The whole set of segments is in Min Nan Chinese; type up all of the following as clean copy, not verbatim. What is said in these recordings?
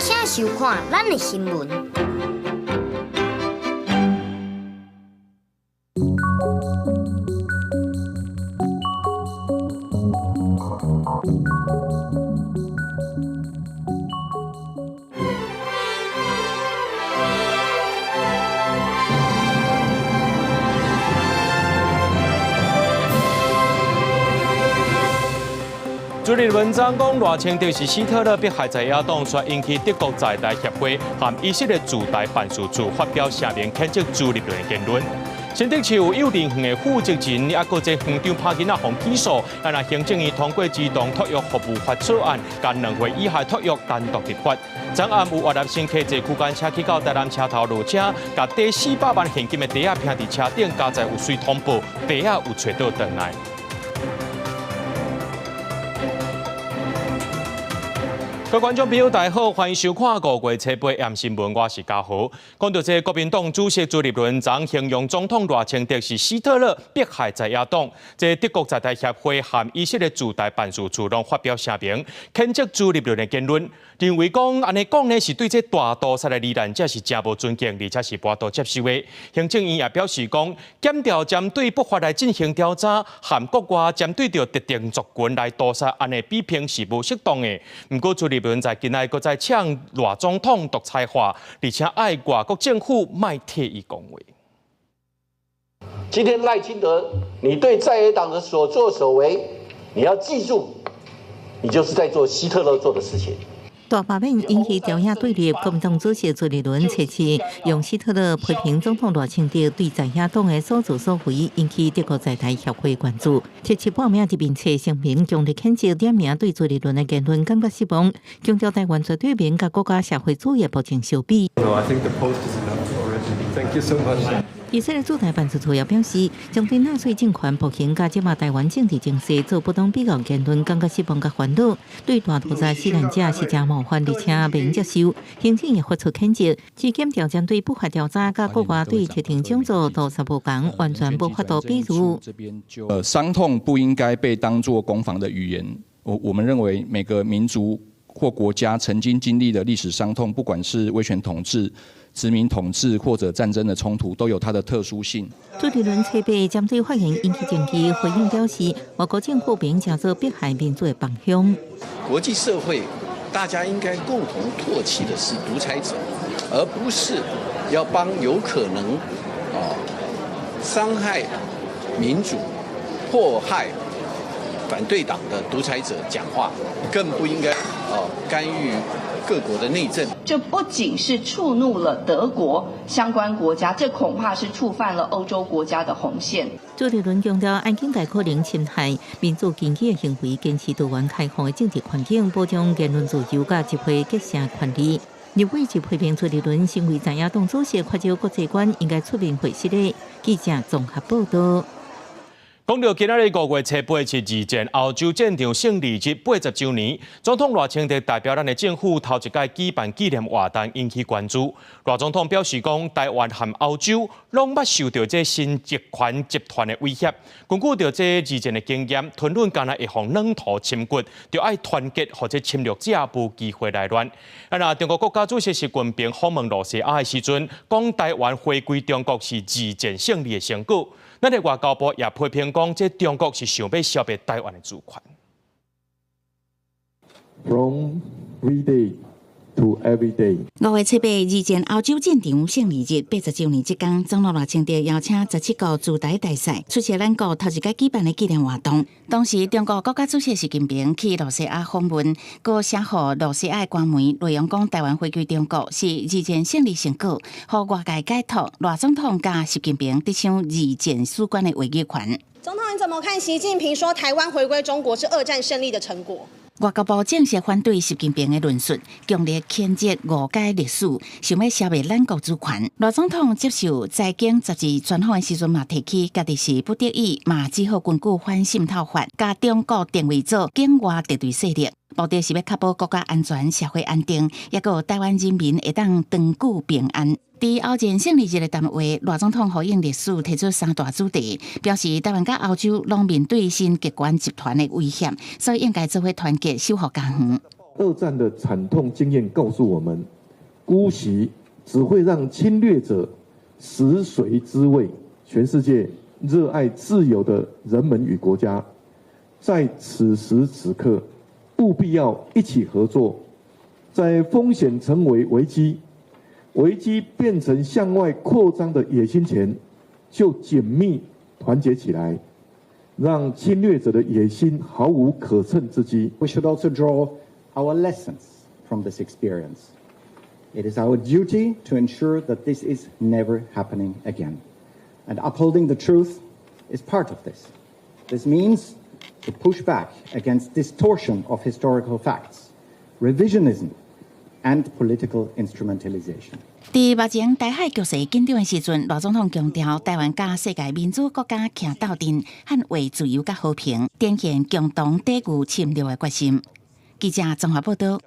請收看咱的新聞。朱立倫昨講賴清德是希特勒迫害在野黨，煞引起德國在台協會和以色列駐台辦事處發表聲明，譴責朱立倫的言論。新竹市有幼稚園的負責人，抑閣這園長拍囡仔予起訴，啊若行政院通過兒童托育服務法草案，共2歲以下托育單獨立法。昨暗有越南乘客坐區間車去到台南車頭落車，共短400萬現金的袋仔拚佇車頂，佳哉有隨通報，袋仔有揣倒轉來。各位觀眾朋友，大家好，歡迎收看五月初八暗新聞，我是嘉豪。講到這國民黨主席朱立倫昨形容總統賴清德是希特勒迫害在野黨，這德國在台協會和以色列駐台辦事處攏發表聲明，譴責朱立倫的言論，認為講按呢講呢是對這大屠殺的罹難者是誠無尊敬，而且是無法度接受的。行政院也表示講，檢調針對不法來進行調查，和國外針對著特定族群來屠殺，按呢比評是無適當的。毋過朱立倫在今仔閣再嗆賴總統獨裁化，而且愛外國政府莫替伊講話。今天賴清德，你對在野黨的所作所為，你要記住，你就是在做希特勒做的事情。大罷免引起朝野對立，國民黨主席朱立倫測試用希特勒批評總統賴清德對在野黨的所作所為，引起德國在台協會關注。七七報名佇面冊聲明，強烈譴責點名對朱立倫的言論感覺失望，強調台灣絕對免佮國家社會主義暴政相比。 No, I think the post is enough already. Thank you so much. 以色列駐台辦事處也表示，將對納粹政權暴行佮這馬台灣政治情勢做不當比較言論，感覺失望佮煩惱，對大屠殺死難者是誠冒犯，而且袂接受。行政院發出譴責，指檢調針對不法調查佮國外對特定種族屠殺無仝，完全無法度比喻。傷痛不應該被當作攻防的語言。我們認為每個民族或國家曾經經歷的歷史傷痛，不管是威權統治、殖民統治或者戰爭的衝突，都有它的特殊性。朱立倫初八針對發言引起爭議，回應表示，外國政府袂用做迫害民主的幫兇。國際社會大家應該共同唾棄的是獨裁者，而不是要幫有可能傷害民主、迫害反對黨的獨裁者講話，更不應該干預各國的內政。這不僅是觸怒了德國相關國家，這恐怕是觸犯了歐洲國家的紅線。朱立倫強調，安警大可能侵害民主經濟的行為，堅持多元開放的政治環境，保障言論自由佮集會結社權利。立委就批評朱立倫身為在野黨主席，缺少國際觀，應該出面回釋的。記者綜合報道。講到今仔日五月初八是二戰歐洲戰場勝利日80週年，總統賴清德代表咱的政府頭一擺舉辦紀念活動，引起關注。賴總統表示講，台灣和歐洲攏捌受著這新極權集團的威脅，根據著這二戰的經驗，吞忍敢若會予軟土侵骨，著愛團結，予這侵略者無機會來亂。啊，若中國國家主席習近平訪問露西亞的時陣，講台灣回歸中國是二戰勝利的成果。咱的外交部也批評講，這中國是想欲消滅台灣的主權。 From V-Day to every day。5月7日，二戰歐洲戰場勝利日80週年這工，總統賴清德邀請17個駐台大使出席咱國頭一擺舉辦的紀念活動。當時中國國家主席習近平去露西亞訪問，閣寫予露西亞的官媒內容講，台灣回歸中國是二戰勝利成果，予外界解讀賴總統佮習近平得搶二戰史觀的話語權。總統，你怎麼看習近平說台灣回歸中國是二戰勝利的成果？外交部正式反對習近平的論述，強烈譴責誤解歷史，想欲消滅咱國主權。賴總統接受財經雜誌專訪的時陣嘛，提起家己是不得已，嘛只好根據反滲透法，共中國定位做境外敵對勢力，目的是欲確保國家安全、社會安定，抑閣有台灣人民會當長久平安。佇歐戰勝利日的談話，賴總統呼應歷史，提出三大主題，表示台灣佮歐洲攏面對新極權集團的威脅，所以應該做伙團結，守護家園。二戰的慘痛經驗告訴我們，姑息只會讓侵略者食髓知味。全世界熱愛自由的人們與國家，在此時此刻務必要一起合作，在風險成為危機，危機變成向外擴張的野心前，就緊密團結起來，讓侵略者的野心毫無可乘之機。 We should also draw our lessons from this experience. It is our duty to ensure that this is never happening again. And upholding the truth is part of this. This means to push back against distortion of historical facts, revisionism, and political instrumentalization. 佇目前台海局勢緊張的時陣，賴總統強調，台灣佮世界民主國家徛鬥陣，捍衛自由佮和平，展現共同抵禦侵略的決心。記者綜合報道。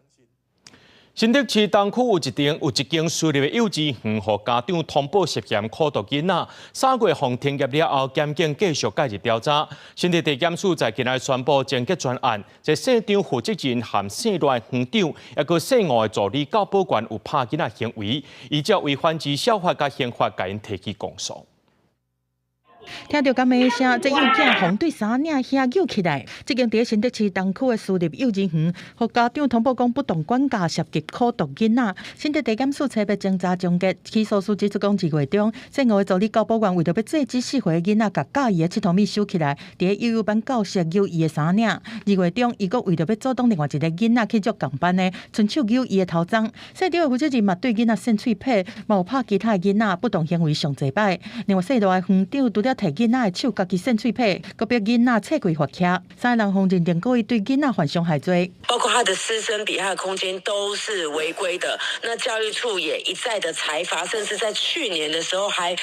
新竹市東區有一間私立的幼稚園，予家長通報涉嫌苦毒囡仔，3月予停業了後，檢警繼續介入調查。新竹地檢署在今日宣布終結全案，這姓張負責人含姓賴園長，抑閣姓吳的助理教保員有拍囡仔行為，依照違反兒少法佮刑法，共𪜶提起公訴。聽著柑仔聲，這幼囝予對衫領遐揪起來。這間佇新竹市東區的私立幼兒園，予家長通報講不當管教涉及苦毒囡仔。新竹地檢署初步偵查終結，起訴書指出講2月中，姓吳的助理教保員為著欲制止4歲的囡仔共教伊的𨑨迌物收起來，佇幼幼班教室揪伊的衫領。2月中，伊閣為著欲阻擋另外一个囡仔去接仝班的，伸手揪伊的頭鬃。姓張的負責人嘛對囡仔搧喙䫌，嘛有拍其他的囡仔，不當行為上濟擺。另外姓賴的園長除了提囡仔的手，家己搧喙䫌，閣逼囡仔切開罰徛，三个人予認定故意對囡仔犯傷害罪。包括他的師生比、他的空間都是違規的。那教育處也一再的裁罰，甚至在去年的時候還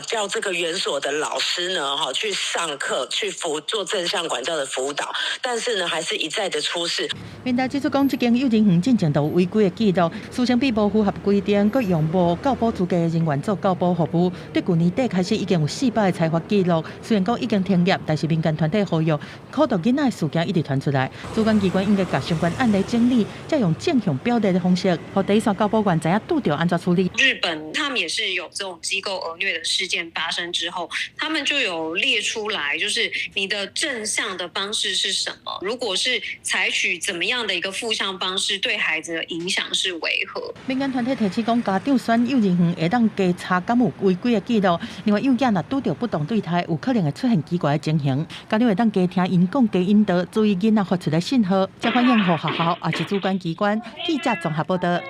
叫這個園所的老師呢，去上課去輔做正向管教的輔導，但是呢，還是一再的出事。民調指出講，這間幼兒園進前都有違規的記錄，師生比無符合規定，閣用無教保資格的人員做教保服務。對舊年底開始已經有四擺的裁罰記錄，雖然講已經停業，但是民間團體呼籲，苦毒囡仔的事件一直傳出來，主管機關應該共相關案例整理，再用正向表列的方式，予第一線教保員知影拄著按怎處理。日本他們也是有這種機構兒虐的事件發生之後，他們就有列出來，就是你的正向的方式是什麼？如果是採取怎麼樣的一個負向方式，對孩子的影響是為何？民間團體提醒講，家長選幼兒園會當加查敢有違規的記錄，另外幼囝若拄著不當對待，有可能會出現奇怪的情形，家長會當加聽𪜶講，加引導，注意囡仔發出的信號，才反映予學校抑是主管機關。記者綜合報道。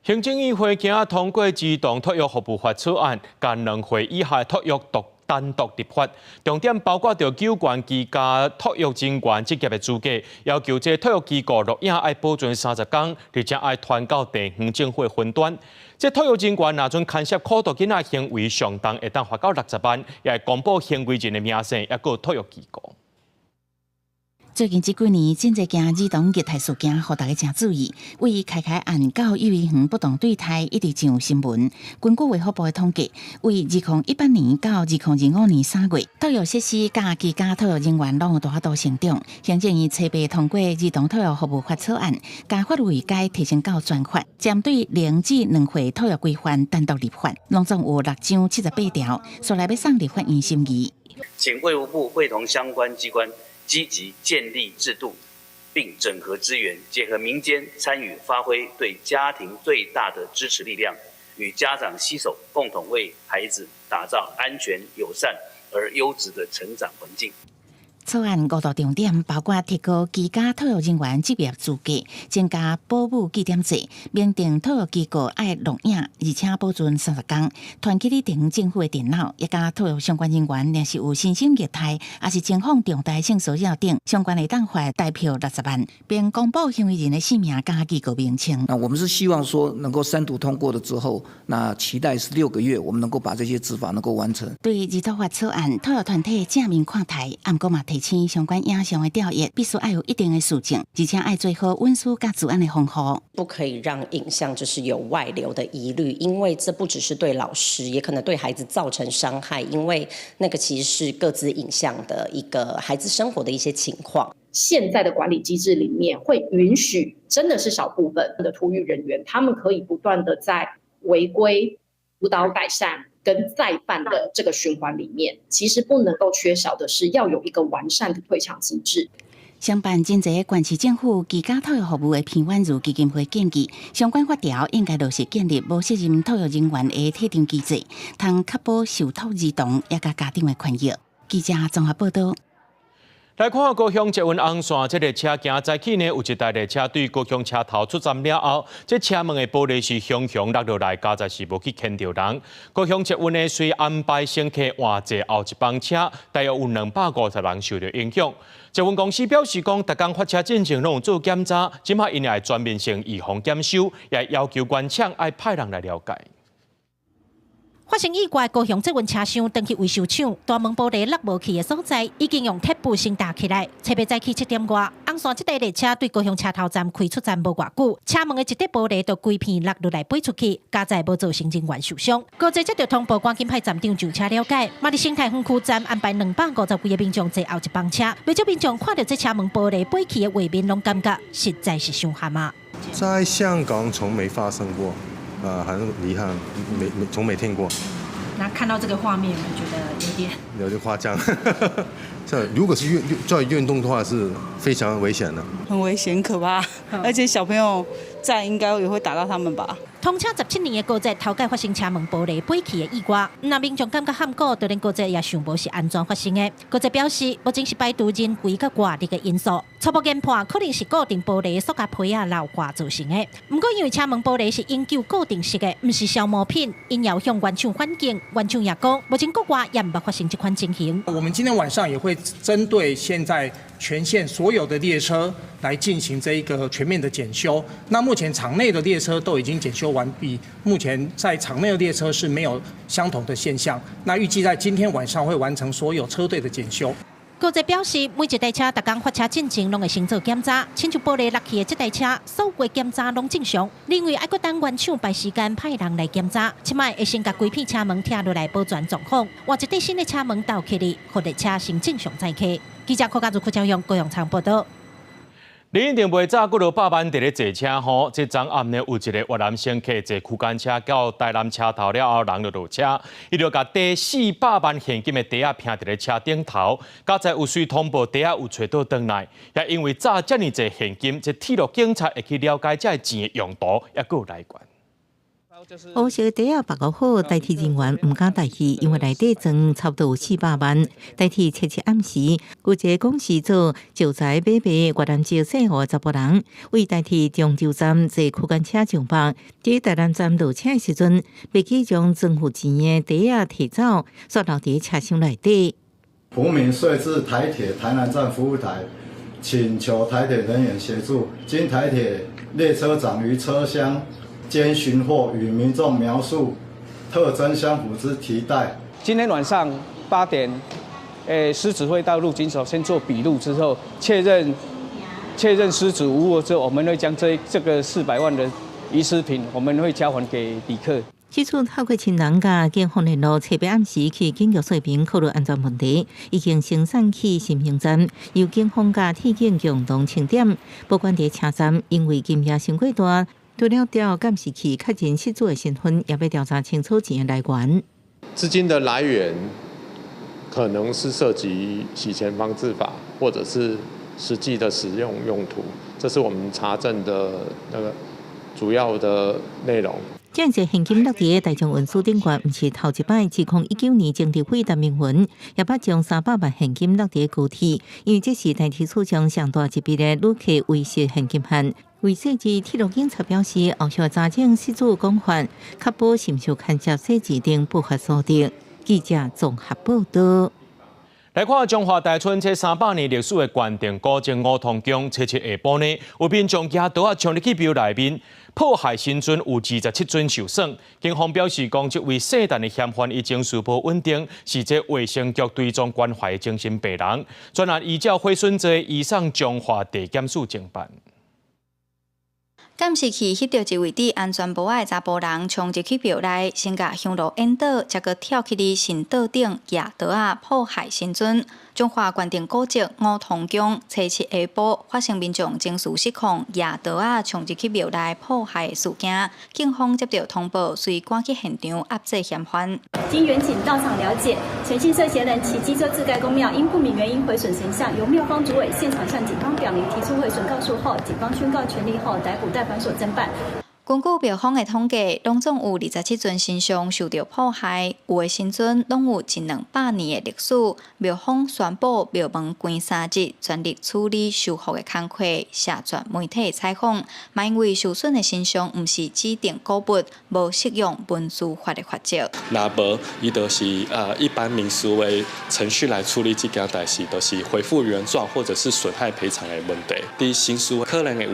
行政院會今仔通過兒童托育服務法草案，共2歲以下托育單獨立法，重點包括著糾懸居家托育人員職業的資格，要求這托育機構錄影愛保存30工，而且愛傳到地方政府雲端。這托育人員若準牽涉苦毒囡仔行為，上重會當罰到60萬，也會公布行為人的名姓，抑閣托育機構。最近這幾年，真濟件兒童虐待事件，予大家誠注意。為開開案到幼兒園不當對待，一直上新聞。根據衛福部的統計，為2018年到2025年3月，托育設施佮居家托育人員攏有大幅度成長。行政院初步通過兒童托育服務法草案，將法律改提升到專法，針對0至2歲托育規範單獨立法，攏總有六章78條，煞來欲送立法院審議。請衛福部會同相關機關，積極建立制度，並整合資源，結合民間參與，發揮對家庭最大的支持力量，與家長攜手，共同為孩子打造安全、友善而優質的成長環境。草案五大重點包括提高居家托育人員職業資格，增加保姆記點制，明定托育機構愛錄影，而且保存30工，傳去你地方政府的電腦，抑佮托育相關人員若是有身心虐待，抑是情況重大性騷擾等相關會當罰台票60萬，並公布行為人的姓名佮機構名稱。那我們是希望說能夠三讀通過了之後，那期待是6個月，我們能夠把這些執法能夠完成。對兒托法草案，托育團體正面看待，毋過嘛提醒相關影像的調閱必須愛有一定的時程，而且愛做好隱私佮資安的防護。不可以讓影像就是有外流的疑慮，因為這不只是對老師，也可能對孩子造成傷害，因為那個其實是個資影像的一個孩子生活的一些情況。現在的管理機制裡面會允許，真的是少部分的托育人員，他們可以不斷的在違規、輔導改善跟再犯的這個循環裡面，其實不能夠缺少的是要有一個完善的退場機制。承辦真濟縣市政府居家托育服務的彭婉如基金會建議，相關法條應該落實建立無責任托育人員的退場機制，通確保受託兒童抑佮家長的權益。記者綜合報道。來看高雄捷運紅線，這列車行早起呢，有一台列車對高雄車頭出站了後，這車門的玻璃是雄雄落落來，佳哉是無去牽著人。高雄捷運呢，隨安排乘客換坐後一班車，大約有250人受著影響。捷運公司表示講，逐工發車進前攏有做檢查，這擺𪜶會全面性預防檢修，也要求原廠愛派人來了解。發生意外，高雄捷運車廂轉去維修廠，大門玻璃落無去的所在，已經用鐵布先搭起來。初八早起7點外，紅線這台列車對高雄車頭站開出站無偌久，車門的一塊玻璃就規片落落來飛出去，佳哉無造成人員受傷。高鐵接著通報，趕緊派站長上車了解。嘛佇生態園區站安排250幾个民眾坐後一班車，袂少民眾看著這車門玻璃飛去的畫面，攏感覺實在是傷譀啊！在香港從沒發生過。啊，很遺憾，沒沒從沒聽過。那看到這個畫面，有沒有覺得有點有點誇張？這如果是運在運動的話，是非常危險的。很危險，可怕，而且小朋友在應該也會打到他們吧。通車17年的高鐵頭擺發生車門玻璃飛去的意外，若民眾感覺譀古，就連高鐵也想無是按怎發生的。高鐵表示，目前是排除人為佮外力的因素，初步研判可能是固定玻璃塑膠皮仔老化造成的。毋過因為車門玻璃是永久固定式的，毋是消磨品，𪜶也向原廠反映，原廠也講，目前國外也毋捌發生這款情形。我們今天晚上也會針對現在全線所有的列車來進行這一個全面的檢修。那目前場內的列車都已經檢修完畢，目前在場內的列車是沒有相同的現象。那預計在今天晚上會完成所有車隊的檢修。高鐵表示，每一台車逐工發車進前，攏會先做檢查，親像玻璃落去的這台車，所有檢查攏正常。另外，愛閣等原廠排時間派人來檢查，這擺會先共規片車門拆落來保全狀況，換一塊新的車門鬥起來，予列車先正常載客。記者柯家如、柯朝陽高雄場報道。你一定袂早幾落百萬佇咧坐車吼，這昨暗呢有一個越南乘客坐區間車到台南車頭了後，人就落車，伊就共提400萬現金的袋仔拚佇咧車頂頭，佳哉有隨通報袋仔有揣倒轉來，也因為詐遮爾濟現金，這鐵路警察會去了解這个錢的用途，抑閣有來源。烏色袋仔縛好，台鐵人員毋敢大意，因為內底裝差不多有四百萬。台鐵七七暗時，有一个講是做石材買賣越南籍姓胡的查埔人，為台鐵中州站坐區間車上北，佇台南站落車的時陣，袂記將裝有錢的袋仔提走，煞留佇車廂內底。胡明遂至台鐵台南站服務台，請求台鐵人員協助，經台鐵列車長於車廂間尋獲與民眾描述特徵相符之提袋。今天晚上8點，失主會到入境所先做筆錄之後，確認失主無誤之後，我們會將這個400萬的遺失品，我們會交還給旅客。這次透過親人佮警方聯絡，初八暗時去警局說明考慮安全問題，已經先送去新興站，由警方佮鐵警共同清點。不管佇車站，因為金額傷過大。除了調監視器確認失主的身份，也欲調查清楚錢的來源。資金的來源可能是涉及洗錢防治法，或者是實際的使用用途，這是我們查證的那個主要的內容。這濟現金落佇大眾運輸頂懸，毋是頭一擺。自2019年曾德輝、陳明文也捌將300萬現金落佇高鐵，因為這是台鐵史上上大一筆的旅客遺失現金案。為此，鐵路警察表示，後續查證失主講法，確保是毋受牽涉洗錢等不法所得。記者綜合報道。來看彰化大村這300年歷史的關定古蹟五通宮，七七下晡呢，有民眾舉刀仔衝入去廟內面破壞神尊，有27尊受損。警方表示，講這位聖誕的嫌犯伊情緒無穩定，是這衛生局追蹤關懷的精神病人，專案依照毀損罪移送彰化地檢署偵辦。監視器翕著一位戴安全帽的查埔人衝入去廟內，先共香爐引倒，才閣跳起佇神桌頂舉刀仔破壞神尊。彰化關定古蹟五通宮初七下晡發生民眾情緒失控，攑刀仔衝入去廟內破壞的事件，警方接到通報，隨趕去現場壓制嫌犯。經員警到場了解，陳姓涉嫌人騎機車至該宮廟，因不明原因毀損神像，由廟方主委現場向警方表明提出毀損告訴後，警方宣告成立後逮捕帶返所偵辦。根據廟方的統計，攏總有27尊神像受著破壞，有的神尊攏有一兩百年的歷史。廟方宣布廟門關3日，全力處理修復的工課，謝絕媒體採訪。嘛因為受損的神像毋是指定古物，無適用文資法的罰則。若無，伊就是一般民事的程序來處理這件代誌，就是恢復原狀或者是損害賠償的問題。佇刑事可能會有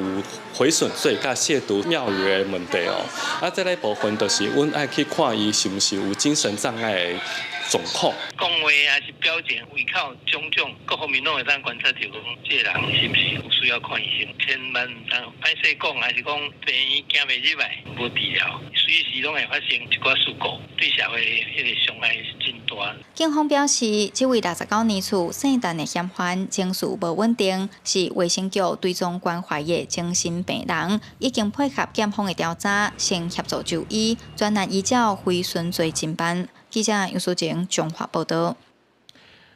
毀損罪佮褻瀆廟宇的問題哦。啊，這个部分就是阮愛去看伊是毋是有精神障礙的狀況。講話還是表情、胃口種種各方面攏會當觀察著講，這个人是毋是有需要看醫生？千萬毋通歹勢講，還是講病院行袂入來，無治療，隨時攏會發生一寡事故，對社會彼个傷害是真大。警方表示，這位69年次姓陳的嫌犯情緒無穩定，是衛生局追蹤關懷的精神病人，已經配合檢方的調查，先協助就醫，專案依照毀損罪偵辦。記者楊淑靜彰化報導。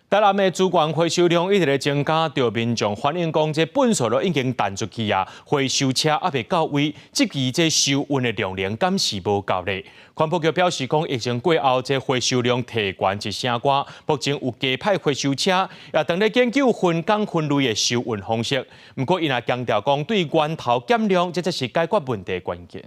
台南的資源回收量一直咧增加，著民眾反映講，這糞埽都已經彈出去啊，回收車猶未到位，質疑這收運的量能敢是無夠咧。環保局表示講，疫情過後，這回收量提懸一成外，目前有加派回收車，也正咧研究分工分類的收運方式。毋過，伊也強調講，對源頭減量，這才是解決問題的關鍵。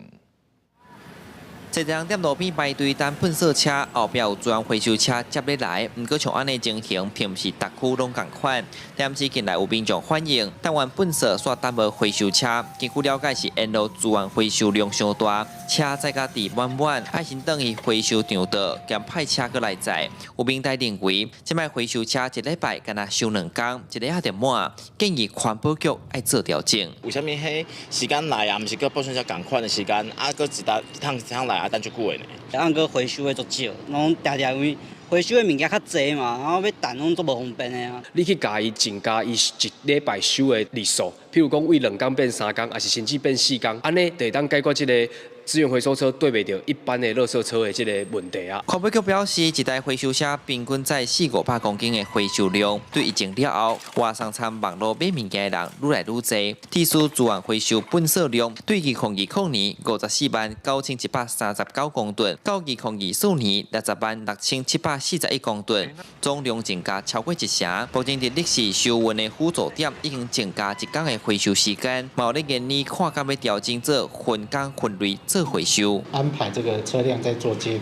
濟人踮路邊排隊等糞埽車，後壁有資源回收車接咧來。毋過像按呢情形，並毋是逐區攏仝款。但是近來有民眾反映，等完糞埽煞等無回收車。根據了解是沿路資源回收量傷大，車載甲滯滿滿，愛先轉去回收場倒，兼派車閣來載。有民代認為，這擺回收車一禮拜干焦收兩工，一下仔就滿，建議環保局愛做調整。為啥物彼時間來啊？毋是佮糞埽車仝款的時間，啊，閣一搭一趟一趟來啊，等足久的呢。啊，閣回收的足少，攏定定因為回收的物件較濟嘛，然後欲等攏足無方便的啊。你去共伊增加伊一禮拜收的日數，譬如講為兩工變三工，抑是甚至變四工，按呢就會當解決這个資源回收車對袂著一般的垃圾車的這个問題啊。環保局表示，一台回收車平均載四五百公斤的回收量，對疫情了後，外送參網路買物件的人愈來愈濟。鐵數資源回收糞埽量對2020年54萬9139公噸，到2024年60萬6741公噸，總量增加超過一成。目前佇綠市收運的輔助點已經增加一工的回收時間，嘛有咧研擬看敢欲調整做分工分類做回收。安排這個車輛在做接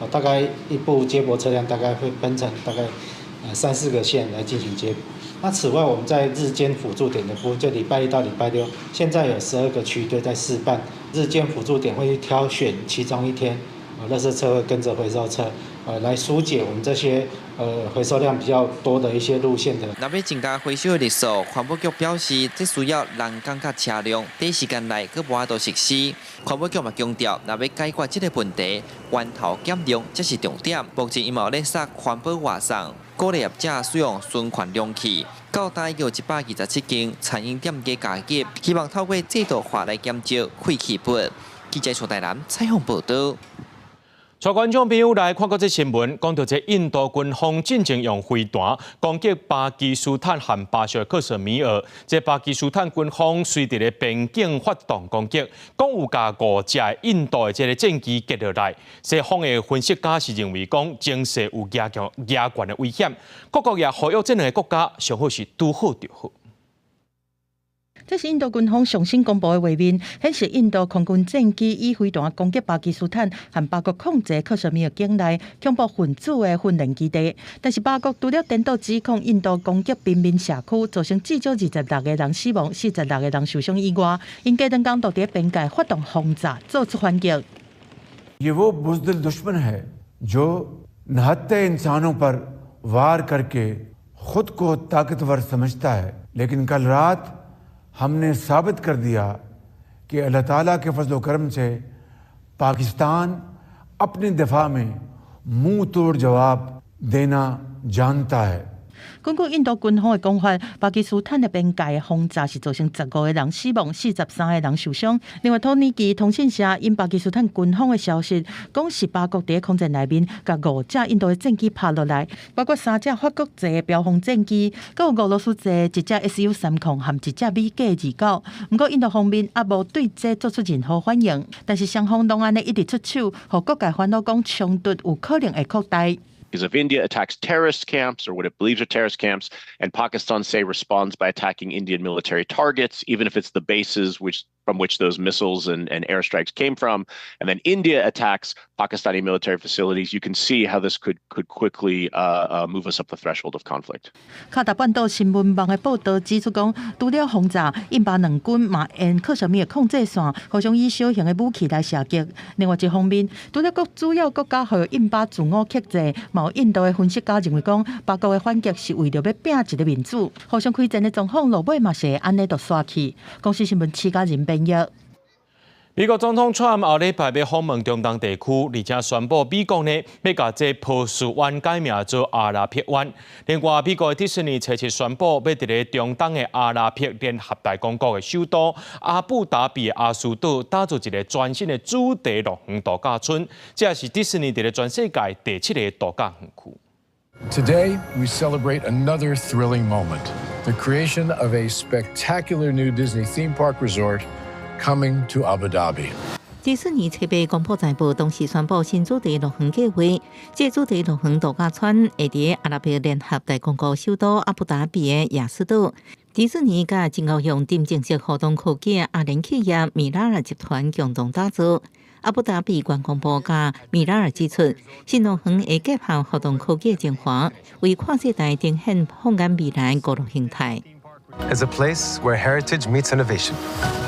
駁，大概一部接駁車輛大概會分成大概三四個線來進行接駁。那此外，我們在日間輔助點的部分，就禮拜一到禮拜六，現在有12個區隊在試辦日間輔助點，會去挑選其中一天，垃圾車會跟着回收車，來疏解我們這些回收量比較多的一些路線的。若欲增加回收的日數，環保局表示，這需要人工佮車輛，短時間內閣無法度實施。環保局嘛強調，若欲解決這个問題，源頭減量才是重點。目前伊嘛有咧殺環保外送，鼓勵業者使用循環容器。到今已經有127間餐飲店家加入，希望透過制度化來減少廢棄物。記者徐台南採訪報導。帶觀眾朋友來看國際新聞，講到這印度軍方進前用飛彈攻擊巴基斯坦和巴錫克什米爾，這巴基斯坦軍方隨佇咧邊境發動攻擊，講有共五隻印度的這个戰機擊落來。西方的分析家是認為講，情勢有加強加懸的危險，各國也呼籲這兩个國家上好是拄好就好。這是印度軍方上新公布的畫面，顯示印度空軍戰機以飛彈攻擊巴基斯坦和巴國控制克什米爾境內恐怖分子的訓練基地。但是巴國除了顛倒指控印度攻擊平民社區，造成至少26個人死亡、46個人受傷以外，𪜶隔兩工就佇邊界發動轟炸，做出反擊。 ये वो बुज़दिल दुश्मन है जो निहत्थे इंसानों पर वार करके खुद को ताकतवर समझता है, लेकिन कल रात हमने साबित कर दिया कि अल्लाह ताला के फजल करम से पाकिस्तान अपने दिफा में मुंह तोड़ जवाब देना जानता है। 根據印度軍方的講法，巴基斯坦的邊界轟炸是造成15個人死亡、43個人受傷。另外，土耳其通訊社引巴基斯坦軍方的消息，講18國佇空戰內面，共五架印度的戰機拍落來，包括三架法國製的飆風戰機，閣有俄羅斯製一架 SU 30和一架米格29。毋過印度方面猶無對這做出任何反應，但是雙方攏按呢一直出手，予各界煩惱講衝突有可能會擴大。 Because if India attacks terrorist camps or what it believes are terrorist camps, and Pakistan, say, responds by attacking Indian military targets, even if it's the bases from which those missiles and airstrikes came from, and then India attacks Pakistani military facilities, you can see how this could quickly move us up the threshold of conflict. 卡達半島新聞網的報導指出，講除了轟炸，印巴兩軍嘛沿克什米爾控制線，互相以小型的武器來射擊。另外一方面，除了各主要國家予印巴自我克制，嘛有印度的分析家認為講，巴國的反擊是為著欲拚一个面子，互相開戰的狀況落尾嘛是會按呢就煞去。公視新聞徐嘉仁編譯。美國總統川普後禮拜欲訪問中東地區，而且宣布美國呢欲共這波斯灣改名做阿拉伯灣。另外，美國的迪士尼初七宣布，欲佇咧中東的阿拉伯聯合大公國的首都阿布達比的亞斯島打造一个全新的主題樂園度假村，這是迪士尼佇咧全世界第七个度假園區。 Today, we celebrate another thrilling moment, the creation of a spectacular new Disney theme park resort coming to Abu Dhabi. 迪士尼初八公布財報，同時宣布新主題樂園計劃。這主題樂園度假村會佇阿拉伯聯合大公國首都阿布達比的亞斯島。迪士尼佮真𠢕用沉浸式互動科技的阿聯企業米拉爾集團共同打造。阿布達比觀光部佮米拉爾指出，新樂園會結合互動科技精華，為跨世代呈現放眼未來娛樂形態。 Is a place where heritage meets innovation,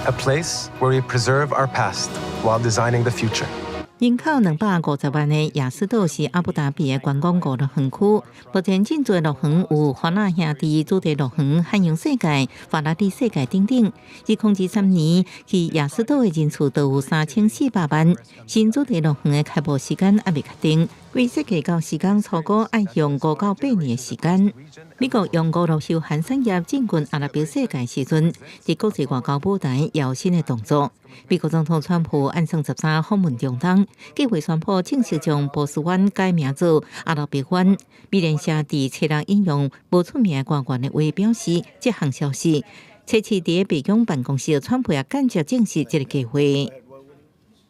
a place where we preserve our past while designing the future. 人口250萬的亞斯島是阿布達比的觀光娛樂園區。目前進駐樂園有華納兄弟主題樂園、漢陽世界、法拉利世界等等。2023年去亞斯島的人次都有3400萬。新主題樂園的開幕時間猶未確定，規設計到時間初估愛用5到8年的時間。美國用娛樂休閒產業進軍阿拉伯世界時陣，佇國際外交舞台有新的動作。美國總統川普按算13訪問中東，計劃宣布正式將波斯灣改名做阿拉伯灣。美聯社佇初六引用無出名官員的話表示，這項消息，初七佇白宮辦公室，川普也間接證實這个計劃。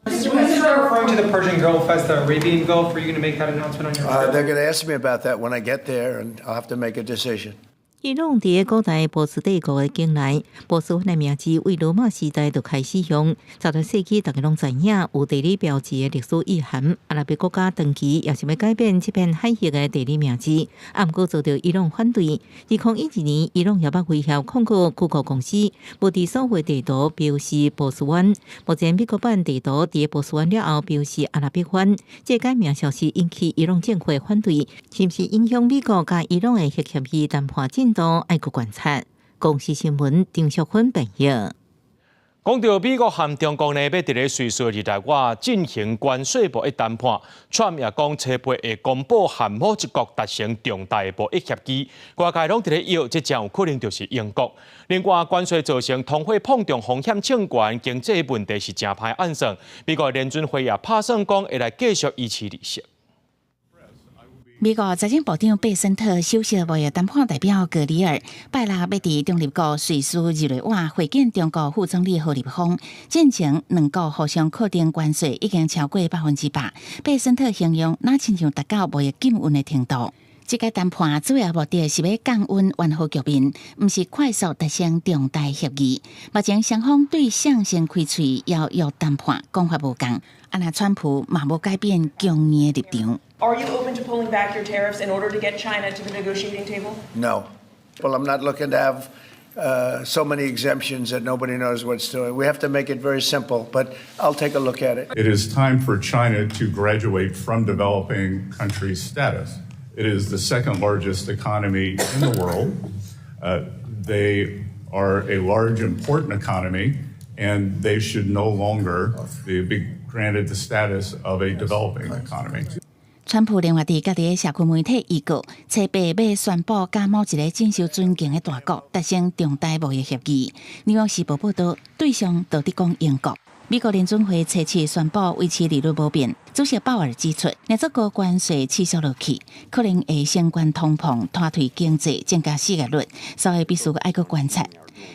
Mr. President, referring to the Persian Gulf as the Arabian Gulf, are you going to make that announcement on your They're going to ask me about that when I get there, and I'll have to make a decision. 伊朗佇古代波斯帝國的境內，波斯灣的名字為羅馬時代就開始用。16世紀，大家攏知影有地理標誌的歷史意涵。阿拉伯國家長期也想欲改變這片海域的地理名字，啊，毋過遭著伊朗反對。2012年，伊朗也捌威脅控告谷歌公司，無佇所有地圖標示波斯灣。目前美國版地圖佇波斯灣了後標示阿拉伯灣，這改名消息引起伊朗政府的反對，是毋是影響美國佮伊朗的核協議談判進度？愛閣觀察。公視新聞張淑芬編譯。講到美國和中國呢，欲佇咧瑞士日內瓦進行關稅貿易談判，川普也講初八會公布和某一國達成重大的貿易協議，外界攏佇咧臆，這誠有可能就是英國。另外，關稅造成通貨膨脹風險升懸，經濟問題是誠歹按算。美國聯準會也拍算講會來繼續維持利息。美國財政部長貝森特首席貿易談判代表格里爾拜六欲佇中立國瑞士日內瓦會見中國副總理何立峰，進前兩國互相課徵關稅已經超過100%。貝森特形容，若親像達到貿易禁運的程度。這個談判主要目的是欲降溫緩和局面，毋是快速達成重大協議。目前雙方對誰先開喙邀約談判講法無仝，啊若川普嘛無改變強硬的立場。 Are you open to pulling back your tariffs in order to get China to the negotiating table? No. Well, I'm not looking to have so many exemptions that nobody knows what's doing. We have to make it very simple, but I'll take a look at it. It is time for China to graduate from developing country status. It is the second largest economy in the world. They are a large, important economy, and they should no longer be granted the status of a developing economy. 川川普另外佇家己的社群媒體預告，初八欲宣布佮某一個真受尊敬的大國達成重大貿易協議。紐約時報報導，對象就佇講英國。美國聯準會初七宣布維持利率無變。主席鮑爾指出，若這高關稅持續落去，可能會升懸通膨，拖退經濟，增加失業率，所以必須愛閣觀察。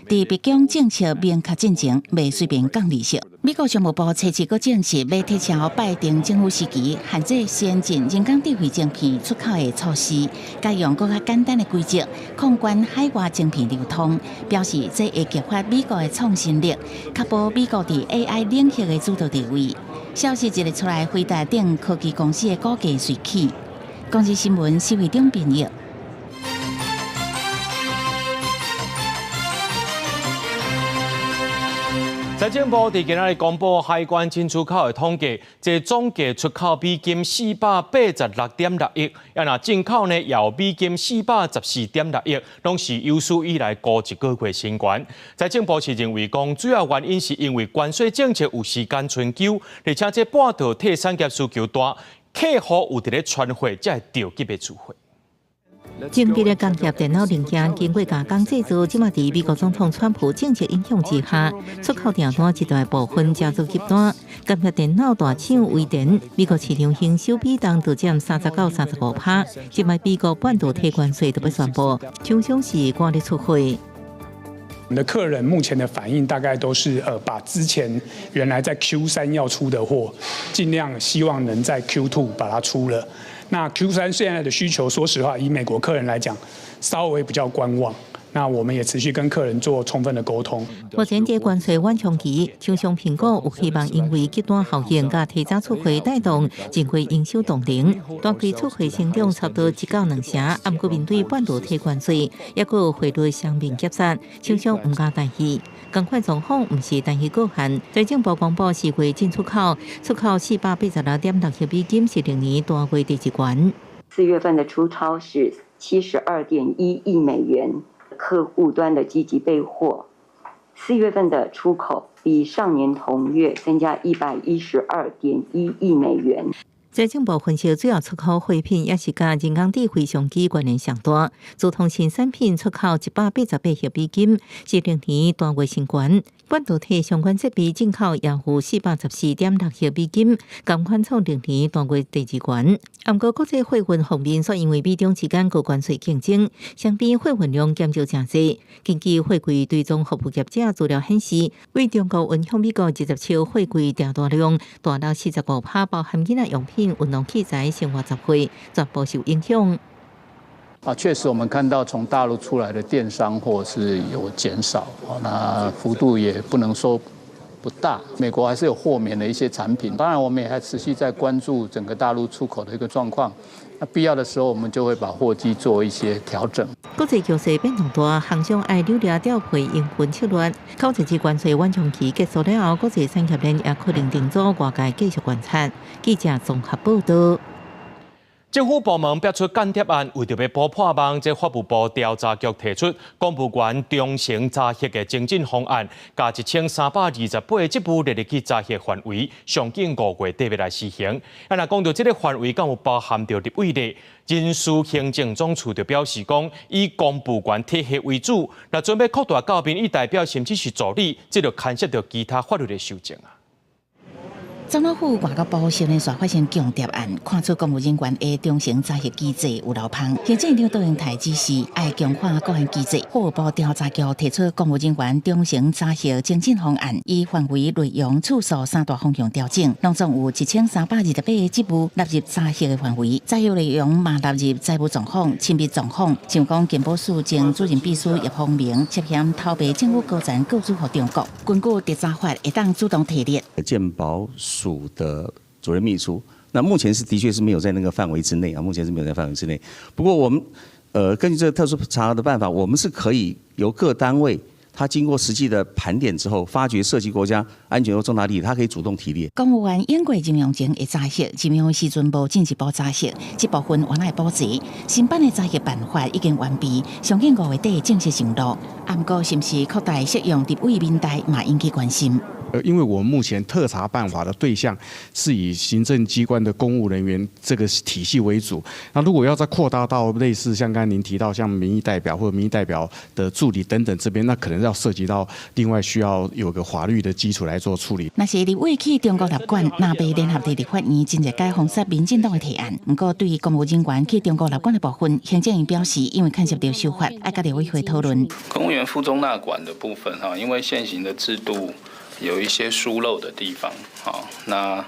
佇白宮政策明確進前，袂隨便降利息。美國商務部初七閣證實，欲撤銷拜登政府時期限制先進人工智慧晶片出口的措施，改用閣較簡單的規則控管海外晶片流通，表示這會激發美國的創新力，確保美國佇 AI 領域的主導地位。消息一出來，輝達等科技公司的股價隨起。公視新聞施惠中編譯。財政部佇今仔日公布海關進出口的統計，這總計出口美金486.6億，啊若進口呢，也有美金414.6億，攏是有史以來高一個月新高。財政部是認為講，主要原因是因為關稅政策有時間春秋，而且這半導體產業需求大，客戶有佇咧傳貨，才會著急欲出貨。精密的工業電腦零件經過加工製造，這馬佇美國總統川普政策影響之下，出口訂單一大部分加做急單。工業電腦大廠威電，美國市場營收比重就佔30到35%。這擺美國半導體關稅就欲宣布，廠商是趕咧出貨。我們的客人目前的反應大概都是，把之前原來在 Q3 要出的貨，盡量希望能在 Q2 把它出了。那 Q3 現在的需求，說實話，以美國客人來講，稍微比較觀望。那我們也持續跟客人做充分的溝通。目前這關稅緩衝期，廠商蘋果有希望因為極端效應佮提早出貨帶動正規營收動能，單季出貨成長差不多1到2成。啊，毋過面對半導體關稅，抑閣有匯率雙面夾殺，廠商毋敢大意。仝款狀況毋是單一個案。財政部公布四月進出口，出口486.6億美金，是歷年單月第一懸。 4月份的出超是72.1億美元。客戶端的積極備貨，4月份的出口比上年同月增加112.1億美元。財政部分析，主要出口貨品也是佮人工智慧相機關聯上大，自通訊產品出口188億美金，是歷年單月新高。半導體相關設備進口也有414.6億美金，仝款創歷年單月第二懸。毋過國際貨運方面，煞因為美中之間高關稅競爭，雙邊貨運量減少誠濟。根據貨櫃追蹤服務業者資料顯示，對中國運向美國20尺貨櫃訂單量大落45%，包含囡仔用品、運動器材、生活雜貨，全部受影響。啊，確實，我們看到從大陸出來的電商貨是有減少，那幅度也不能說不大。美國還是有豁免的一些產品，當然我們也還持續在關注整個大陸出口的一個狀況。那必要的時候，我們就會把貨機做一些調整。國際局勢變動大，航商愛留意調配營運策略。口一次關稅緩衝期結束了後，國際產業鏈也可能定做外界繼續觀察。記者綜合報導。政府部門爆出間諜案，為著欲補破網，這法務部調查局提出公務員忠誠查核的精進方案，共1328個職務列入去查核範圍，上緊5月底欲來施行。啊，若講到這个範圍，敢有包含著立委咧？人事行政總處就表示講，以公務員體系為主，若準備擴大到民意代表，甚至是助理，這就牽涉著其他法律的修正啊。總統府外交部承認煞發生共諜案，看出公務人員的忠誠查核機制有漏縫。行政院長卓榮泰指示，愛強化各項機制。法務部調查局提出公務人員忠誠查核精進方案，以範圍、內容、次數三大方向調整，攏總有1328個職務納入查核的範圍。再有內容嘛納入財務狀況、親密狀況，像講健保署前主任秘書葉宏明涉嫌偷賣政府高層個資予中國，根據特查法會當主動提列。健保署的主任秘書，那目前是的確是沒有在那個範圍之內啊，目前是沒有在範圍之內。不過我們，根據這個特殊查核的辦法，我們是可以由各單位，他經過實際的盤點之後，發覺涉及國家安全或重大利益，他可以主動提列。公務員應過任用前會查核，任用時陣無進一步查核，這部分原來保持。新版的查核辦法已經完備，上緊5月底正式上路。毋過，是毋是擴大適用立委民代，嘛引起關心。因為我們目前特查辦法的對象是以行政機關的公務人員這個體系為主，那如果要再擴大到類似像剛才您提到像民意代表或者民意代表的助理等等這邊，那可能要涉及到另外需要有個法律的基礎來做處理。若是立委去中國立管，若袂聯合佇立法院真濟改封殺民進黨的提案。毋過對於公務人員去中國納管的部分，行政院表示，因為牽涉到修法，愛佮立委會討論。公務員赴中納管的部分，哈，因為現行的制度有一些疏漏的地方，好，那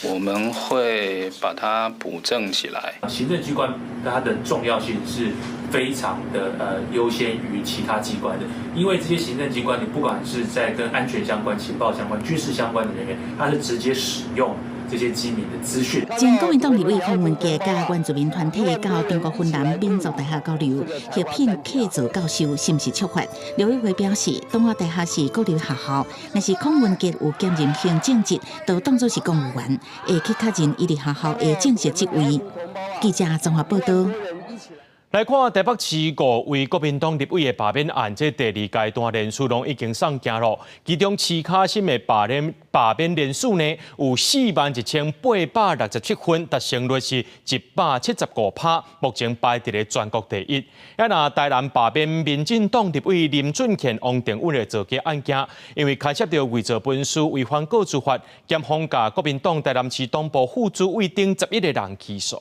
我們會把它補正起來。行政機關它的重要性是非常的優先於其他機關的，因為這些行政機關，你不管是在跟安全相關、情報相關、軍事相關的人員，他是直接使用這些機密的資訊。前國民黨立委洪文傑佮原住民團體到中國雲南民族大學交流，協聘客座教授是毋是觸法？立委會表示，東華大學是國立學校，若是孔文傑有兼任行政職，就當作是公務員，會去確認伊佇學校的正式職位。記者綜合報道。來看台北市五位國民黨立委的罷免案，這第二階段連署攏已經送件咯。其中徐卡心的罷免連署呢，有41,867份，達成率是175%，目前排佇咧全國第一。啊，若台南罷免民進黨立委林俊憲、王定宇的造假案件，因為牽涉著偽造文書、違反個資法，檢方共國民黨台南市黨部副主委等11個人起訴。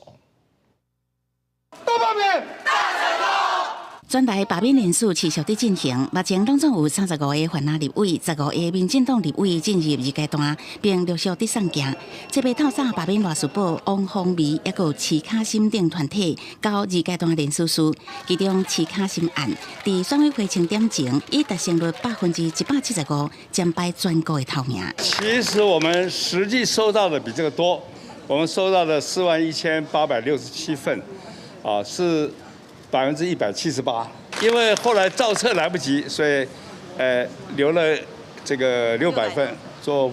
大罷免，大成功！全台罷免連署持續佇進行，目前攏總有35個泛藍立委、15個民進黨立委進入二階段，並陸續佇送件。這擺透早罷免賴士葆、王鴻薇，抑閣有徐卡心等團體交二階段連署書，其中徐卡心案佇選委會清點前，以達成率175%，暫排全國的頭名。其實我們實際收到的比這個多，我們收到的41,867份。啊，是178%，因為後來造冊來不及，所以，留了這個600份做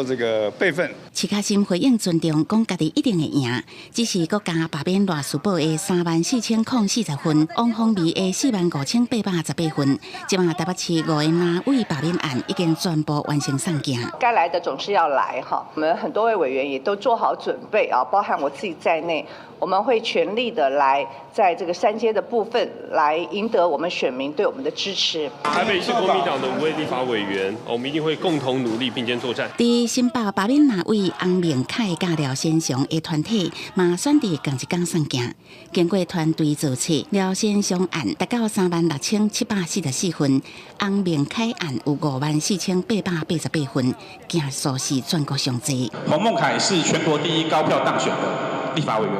這個備份。徐卡心回應尊重，講家己一定會贏，只是閣加罷免賴士葆的34,040份，王鴻薇的45,818份。這馬台北市五個藍委罷免案已經全部完成送件。該來的總是要來哈，我們很多位委員也都做好準備啊，包含我自己在內，我們會全力的來在這個三階的部分來贏得我們選民對我們的支持。台北市國民黨的五位立法委員，我們一定會共同努力，並肩作戰。佇新北罷免藍委洪明凱佮廖先祥的團體嘛選佇仝一工送件，經過團隊造冊，廖先祥案達到36,744份，洪明凱案有54,888份，件數是全國上濟。洪孟楷是全國第一高票當選的立法委員，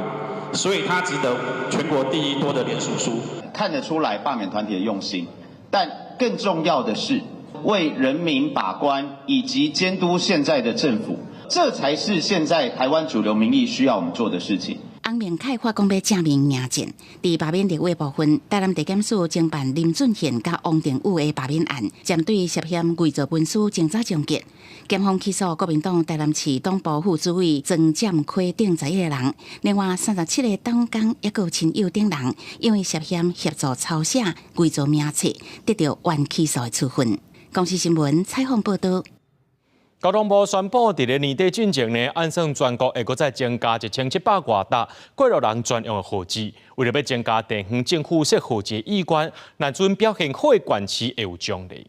所以他值得全國第一多的連署書。看得出來罷免團體的用心，但更重要的是為人民把關以及監督現在的政府。這才是現在台灣主流民意需要我們做的事情。洪明凱發講欲正面迎戰，佇罷免立委部分，台南地檢署偵辦林俊憲佮王定宇的罷免案，針對涉嫌偽造文書偵查終結。檢方起訴國民黨台南市黨部副主委莊占奎等11個人，另外37個黨工抑閣有親友等人，因為涉嫌協助抄寫偽造名冊，得著緩起訴的處分。公視新聞採訪報導。交通部宣布，佇咧年底進前呢，按算全國會閣再增加1700外沓過路人專用的號誌。為著欲增加地方政府設號誌的意願，若準表現好的縣市會有獎勵。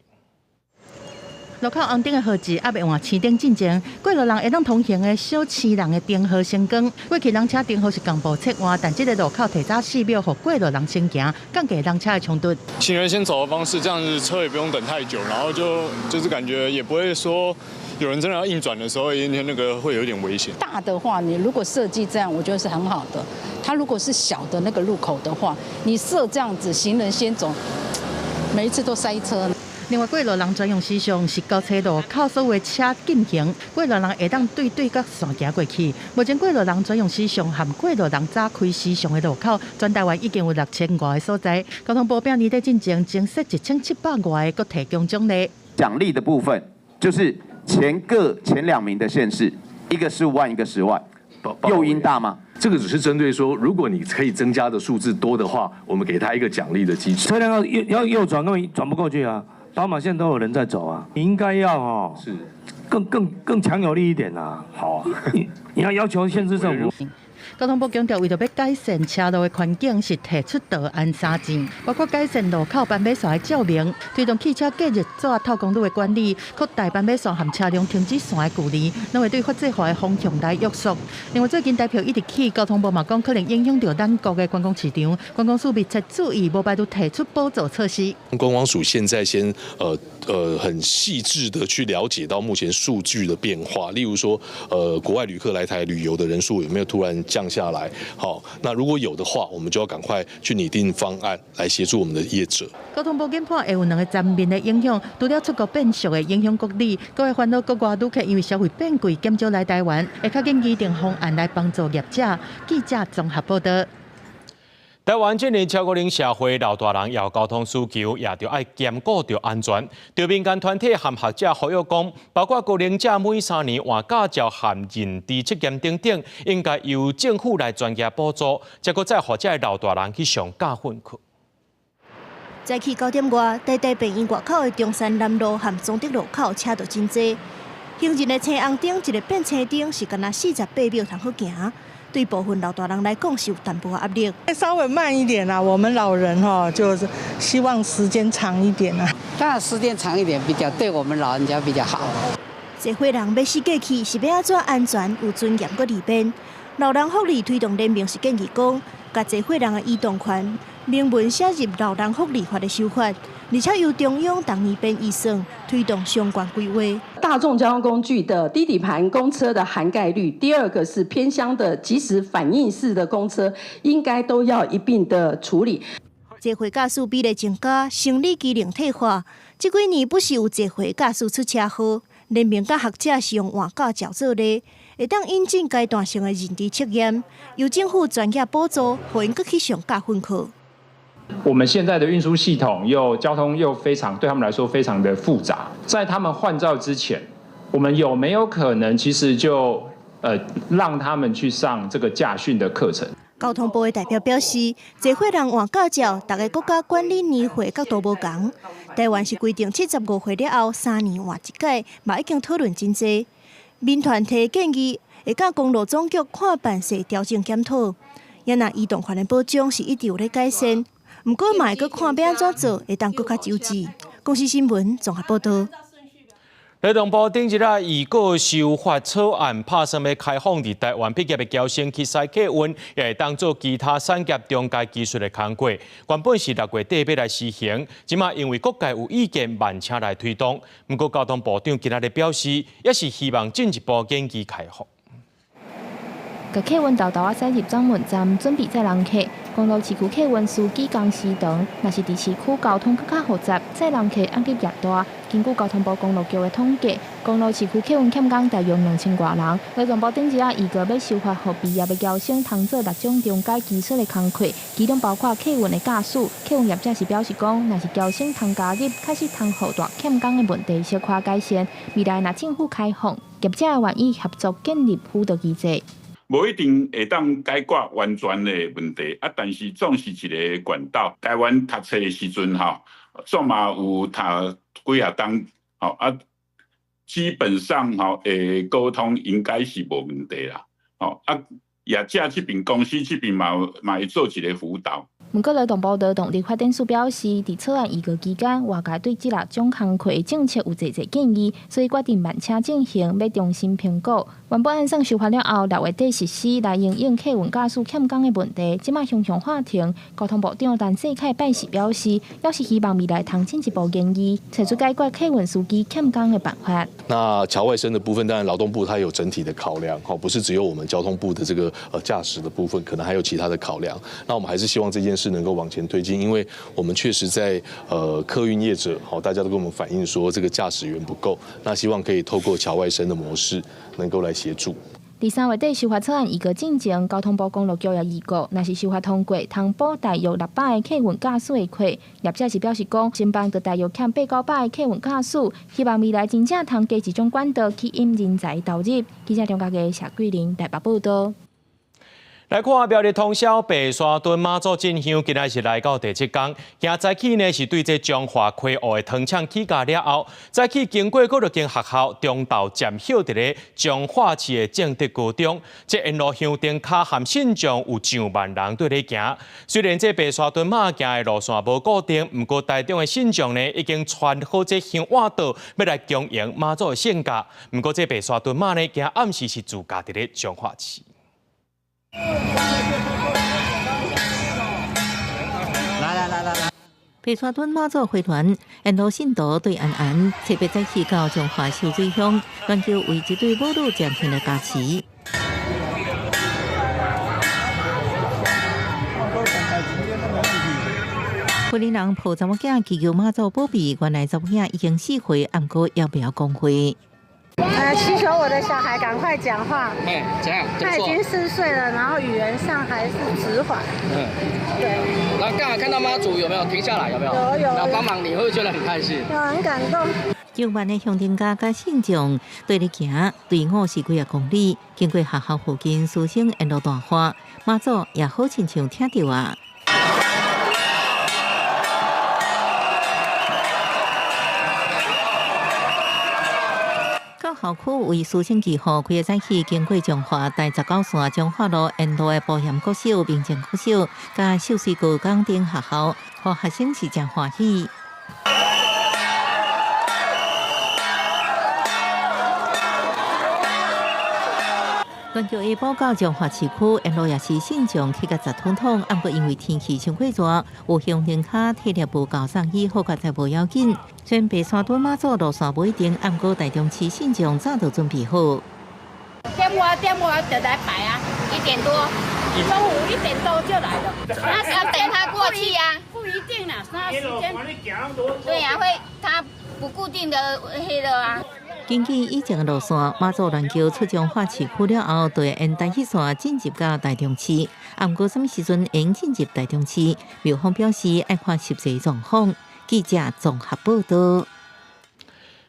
路口紅燈的號誌猶未換青燈進前，過路人會當通行的小市人的燈號先光。過去人車燈號是仝步切換，但這个路口提早4秒，予過路人先行，降低人車的衝突。行人先走的方式，這樣子車也不用等太久，然後就是感覺也不會說有人真的要硬轉的時候，那個會有點危險。大的話，你如果設計這樣，我覺得是很好的。它如果是小的那個路口的話，你設這樣子，行人先走，每一次都塞車。另外，過路人專用時尚是交叉路口所有車禁行，過路人會當對對角線行過去。目前過路人專用時尚和過路人早開時尚的路口，全台灣已經有6000外个所在。交通部表年底進前增設1700外个，閣提供獎勵。獎勵的部分就是前兩名的縣市，一個15萬，一個10萬，誘因大嗎？這個只是針對說，如果你可以增加的數字多的話，我們給他一個獎勵的機制。車輛要右轉，根本轉不過去啊！斑馬線都有人在走啊，你應該要哦，是更更更強有力一點啊！好，你要要求縣市政府。交通部強調，為著欲改善車路的環境，是提出導案三項，包括改善路口斑馬線的照明，推動汽車隔熱紙透光率的管理，擴大斑馬線和車輛停止線的距離，攏會對法制化的方向來約束。另外，最近台票一直起，交通部嘛講可能影響著咱國的觀光市場，觀光署密切注意，無排除提出補助措施。觀光署現在先很細緻的去了解到目前數據的變化，例如說，國外旅客來台旅遊的人數有沒有突然降下來？好，那如果有的話，我們就要趕快去擬定方案來協助我們的業者。交通部研判會有兩個層面的影響，除了出國變俗會影響國旅，閣會煩惱國外旅客因為消費變貴，減少來台灣，會較緊擬定方案來幫助業者。記者綜合報道。台灣這年超高齡社會，老大人有交通需求，也著愛兼顧著安全。著民間團體和學者呼籲講，包括高齡者每3年換駕照和認知測驗等等，應該由政府來專業補助，才閣再予這个老大人去上駕訓課。早起9點外，台大病院外口的中山南路和崇德路口車就真濟。行人的青紅燈一个變青燈，是干焦48秒通好行。對部分老大人來講是有淡薄壓力。稍微慢一點啦，我們老人哈，就是希望時間長一點啦。當然時間長一點比較對我們老人家比較好。這歲人欲死過去，是欲按怎安全、有尊嚴閣利便？老人福利推動聯盟是建議講，共濟歲人的移動權明文寫入老人福利法的修法，而且由中央逐年編預算推動相關規劃。大眾交通工具的低底盤公車的涵蓋率，第二個是偏鄉的即時反應式的公車，應該都要一併的處理。濟歲駕駛比例增加，生理機能退化，這幾年不時有濟歲駕駛出車禍。聯盟佮學者是用換駕照做例，會當引進階段性的認知測驗，由政府專業補助，予𪜶閣去上駕訓課。我們現在的運輸系統又交通又非常對他們來說非常的複雜，在他們換照之前，我們有沒有可能其實就讓他們去上這個駕訓的課程？交通部的代表表示，濟歲人換駕照，逐个國家管理年歲角度無仝。台灣是規定75歲了後3年換一擺，嘛已經討論真濟。民團提建議，會佮公路總局看辦勢調整檢討。也若移動權的保障是一直有咧改善，毋過嘛會閣看欲按怎做，會當閣較周至。公視新聞綜合報導。勞動部頂日仔預告修法草案，拍算欲開放佇台灣畢業的僑生去駛客運，也會當做其他產業中階技術的工課。原本是6月底欲來施行，這馬因為各界有意見，慢車來推動。毋過交通部長今仔日表示，也是希望進一步研議開放。共客運沓沓仔駛入轉運站，準備載人客。公路市區客運司機工時長，若是佇市區交通閣較複雜，載人客壓力也大。根據交通部公路局的統計，公路市區客運欠工大約2000外人。勞動部頂日仔預告欲修法，予畢業的僑生通做六種中階技術的工課，其中包括客運的駕駛。客運業者是表示講，若是僑生通加入，確實通予大欠工的問題小可改善。未來若政府開放，業者會願意合作建立輔導機制。無一定會當解決完全的問題，啊，但是總是一个管道。台灣讀冊的時陣吼，總嘛有讀幾若冬，吼啊，基本上吼，溝通應該是無問題啦，吼啊，業者這邊公司這邊嘛會做一个輔導。毋過勞動部勞動力發展署表示，佇草案預告期間，外界對這六種工課的政策有濟濟建議，所以決定慢車進行，欲重新評估。原本按算修法了後，6月底實施來因應客運駕駛欠工的問題，這馬雄雄喊停。交通部長陳世凱拜四表示，猶是希望未來通進一步研議，揣出解決客運司機欠工的辦法。那僑外生的部分，當然勞動部它有整體的考量，不是只有我們交通部的這個駕駛的部分，可能還有其他的考量。那我們還是希望這件事能夠往前推進，因為我們確實在客運業者，大家都跟我們反映說這個駕駛員不夠，那希望可以透過僑外生的模式，能夠來協助。佇3月底修法草案預告進前，交通部公路局也預告，若是修法通過，通補大約600个客運駕駛的缺。業者是表示講，新班就大約欠800-900个客運駕駛，希望未來真正通加一種管道吸引人才投入。記者張家傑、謝桂玲台北報導。來看苗栗通霄白沙屯媽祖進香，今仔是來到第七工。今早起呢是對這彰化溪湖的糖廠起家了後，早起經過閣著間學校中晝暫歇佇咧彰化市的正德高中。這沿路香燈跤和信眾有上萬人對咧行。雖然這白沙屯媽行的路線無固定，毋過台中的信眾呢已經穿好這香碗桌，欲來恭迎媽祖的聖駕。毋過這白沙屯媽呢，今暗時是駐駕佇咧彰化市。來來來來來！白沙屯媽祖會團沿路信徒對安安，特別早起到彰化秀水鄉，全球為這對母女贈獻的加持。婦人人抱查某囝祈求媽祖保庇，原來查某囝已經4歲，毋過猶袂曉講話。祈求我的小孩趕快講話。哎，怎樣？他已經4歲了，然後語言上還是遲緩。嗯，對。然後剛好看到媽祖有沒有停下來？有沒有？有有。然後幫忙，你會不會覺得很開心？有，很感動。上萬的鄉親家佮信眾對咧行，隊伍是幾仔公里，經過學校附近，師生沿路大喊，媽祖也好親像聽著啊。校區為師生祈福，開個早起經過彰化台19線彰化路沿路的埔鹽國小、明正國小、佮秀水高工等學校，予學生是誠歡喜。全球下晡到彰化市區，沿路也是信眾去甲十通通，毋過因為天氣傷過熱，有鄉親跤體力無夠送醫，好佳哉無要緊。雖然白沙屯媽祖路線無一定，毋過台中市信眾早就準備好。點外點外就來擺啊，1點多，中午1點多就來了。那要等他過去啊，不一定啦，那時間。對啊，會他不固定的彼個啊。根據以前的路線，媽祖鸞橋出彰化市區了後，就會沿台彼線進入到台中市。毋過，啥物時陣會進入台中市？廟方表示愛看實際狀況。記者綜合報道。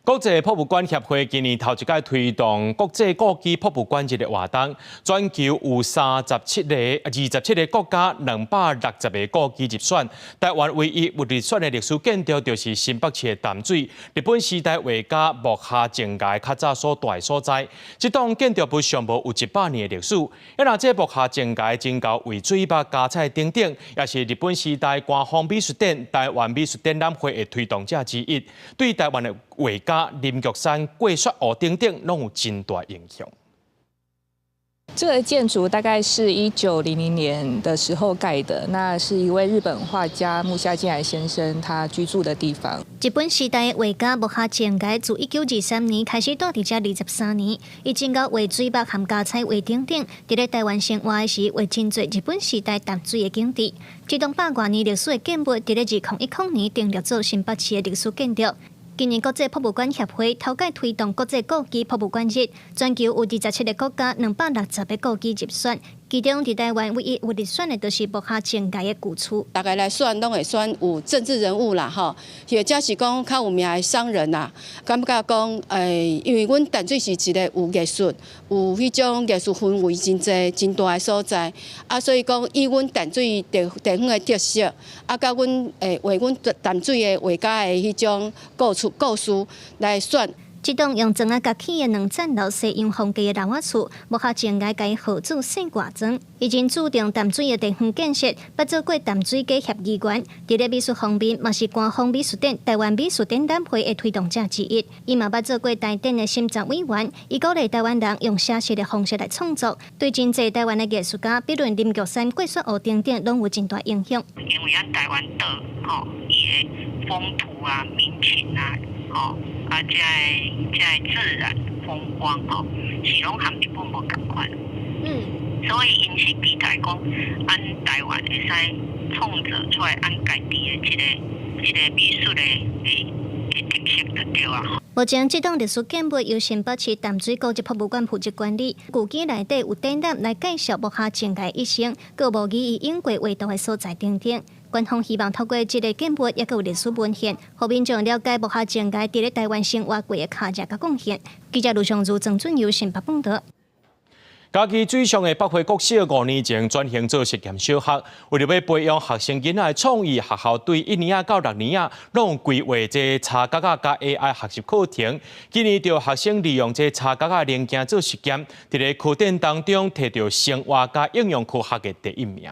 國際博物館協會今年頭一擺推動國際故居博物館日的活動，全球有27個國家260個故居入選。台灣唯一有入選的歷史建築就是新北市的淡水日本時代畫家木下靜崖較早所蹛的所在。這棟建築物上無有100年的歷史。啊，若這木下靜崖真𠢕畫水墨加彩等等，也是日本時代官方美術展台灣美術展覽會的推動者之一，對台灣的畫家林玉山、郭雪湖等等，攏有真大影響。這個建築大概是1900年的時候蓋的，那是一位日本畫家木下健來先生他居住的地方。日本時代畫家木下靜崖自1923年開始住佇遮23年，伊真𠢕畫水墨和加彩畫等等，佇咧台灣生活的時畫真濟日本時代淡水的景致。這棟100外年歷史的建物，佇咧2010年登錄做新北市的歷史建築。今年國際博物館協會頭擺推動國際故居博物館日，全球有27個國家260個故居入選，其中佇台灣唯一有入選的，就是木下靜崖的舊厝。大家來選，攏會選有政治人物啦，吼，或者是講較有名的商人啦。感覺講，因為阮淡水是一個有藝術、有彼種藝術氛圍真濟、真大的所在，啊，所以講以阮淡水地方的特色，啊，佮阮畫阮淡水的畫家的彼種故事來選。這棟用磚仔疊起的兩層樓西洋風格的老仔厝，木下靜崖共伊號做細掛磚。伊真注重淡水的地方建設，捌做過淡水街協議員。佇咧美術方面，嘛是官方美術展、台灣美術展覽會的推動者之一。伊嘛捌做過台展的審查委員。伊鼓勵台灣人用寫實的方式來創作，對真濟台灣的藝術家，比如林玉山、郭雪湖等等，攏有真大影響。因為咱台灣島，吼，伊的風土啊、民情啊，吼。啊，這個自然風光吼，是攏和日本無仝款。所以𪜶是期待講，咱台灣會使創造出來咱家己的這個美術的特色就對啊。目前，這棟歷史建物由新北市淡水古蹟博物館負責管理。舊居內底有展覽來介紹木下靜崖一生，閣模擬伊用過畫圖的所在等等。官方希望透過這個建物，抑閣有歷史文獻，予民眾了解木下靜崖佇咧台灣生活過的跤跡佮貢獻。記者盧尚如、曾俊佑新北報導。嘉義水上的北回國小5年前轉型做實驗小學，為著欲培養學生囡仔的創意，學校對1年仔到6年仔攏有規劃這插角仔佮 AI 學習課程。今年著學生利用這插角仔零件做實驗，佇咧科展當中提著生活佮應用科學的第一名。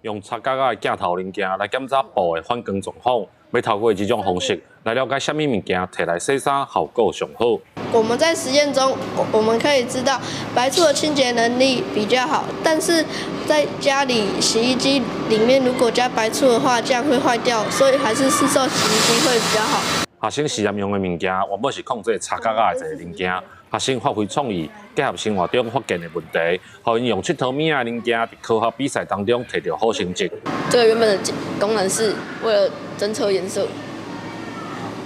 用插角仔的鏡頭零件來檢查布的反光狀況，欲透過這種方式來了解啥物物件提來洗衫效果上好。我們在實驗中，我們可以知道白醋的清潔能力比較好，但是在家裡洗衣機裡面如果加白醋的話，這樣會壞掉，所以還是市售洗衣機會比較好。學生實驗用的物件原本是控制插角仔的一個零件，學生發揮創意，結合生活中發現的問題，予𪜶用𨑨迌物仔的零件，佇科學比賽當中提著好成績。這個原本的功能是為了偵測顏色，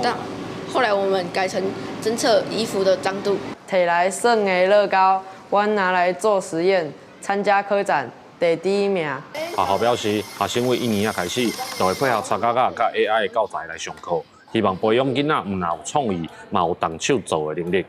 但後來我們改成偵測衣服的髒度。提來算的樂高，我拿來做實驗，參加科展得第一名。學校表示，學生對1年仔開始就會配合插角仔佮 AI 的教材來上課，希望培養囡仔毋但有創意，嘛有動手做的能力。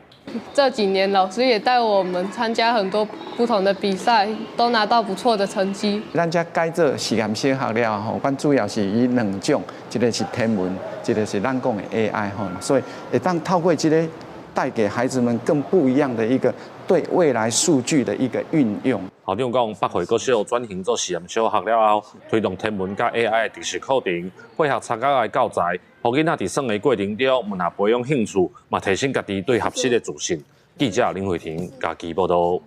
這幾年老師也帶我們參加很多不同的比賽，都拿到不錯的成績。咱遮改做實驗小學了後，阮主要是以兩種，一個是天文，一個是咱講的 AI 吼，所以會當透過這個帶給孩子們更不一樣的一個對未來數據的一個運用。校長講，北回國小轉型做實驗小學了後，推動天文佮 AI 的特色課程，配合插角仔的教材，予囡仔佇耍的過程中，毋但培養興趣，嘛提升家己對學習的自信。記者林慧婷嘉義報導。